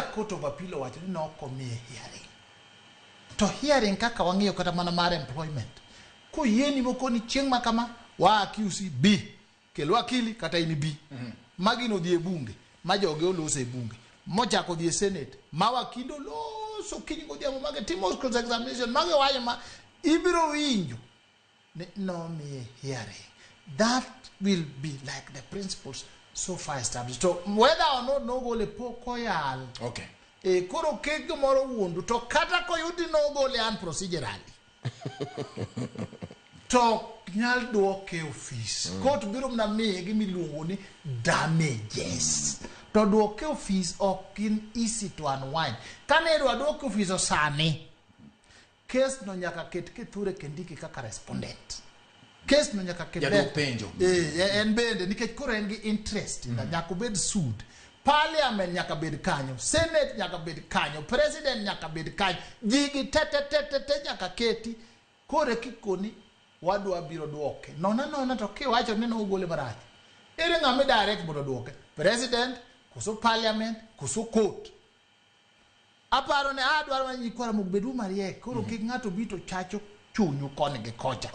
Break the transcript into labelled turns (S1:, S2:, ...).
S1: Court of Appeal owacho ni nok omiye hearing. To hearing kaka wang'iyo kata mana mar employment. Koyieni mokoni chieng' ma kama, wa accuse B. Kel wakili kata in B. Magi nodhi e bunge, ma joge oloso e bunge. Mochako dhi e senate, ma wakindo loso kiny godhiambo mage timo cross examination, mage wacho ma ibiro winjo ni nomiye hearing. That will be like the principles so far established. So whether or not nogole pok oyal. E, koro kik gimoro wuondu to kata koyudi nogole an procedurally to ok nyal duoke e ofis. Court biro mana miye gimiluongo ni damages. To duoke e ofis ok gin easy to unwind. Kane idwa duoke e ofis sani, case no nyaka ket Kithure Kindiki kaka respondent. Case no nyaka ket
S2: Jaduok penjo.
S1: Eh, en bende nikech koro en gi interest mm. Nyaka obed sued. Parliament nyaka bed kanyo, Senate nyaka bed kanyo, President nyaka bed kanyo, gigi te te te te te nyaka keti. Koro kikoni wadwa biro duoke. Nona nona to kiwacho ni nogole marach. Ere ng'ama direct mondo oduoke? President, koso parliament, koso court? Aparo ne adwaro mana nyikwa Ramogi bedu mariek. Koro kik ng'ato bi to chacho chunyu koni gi kocha.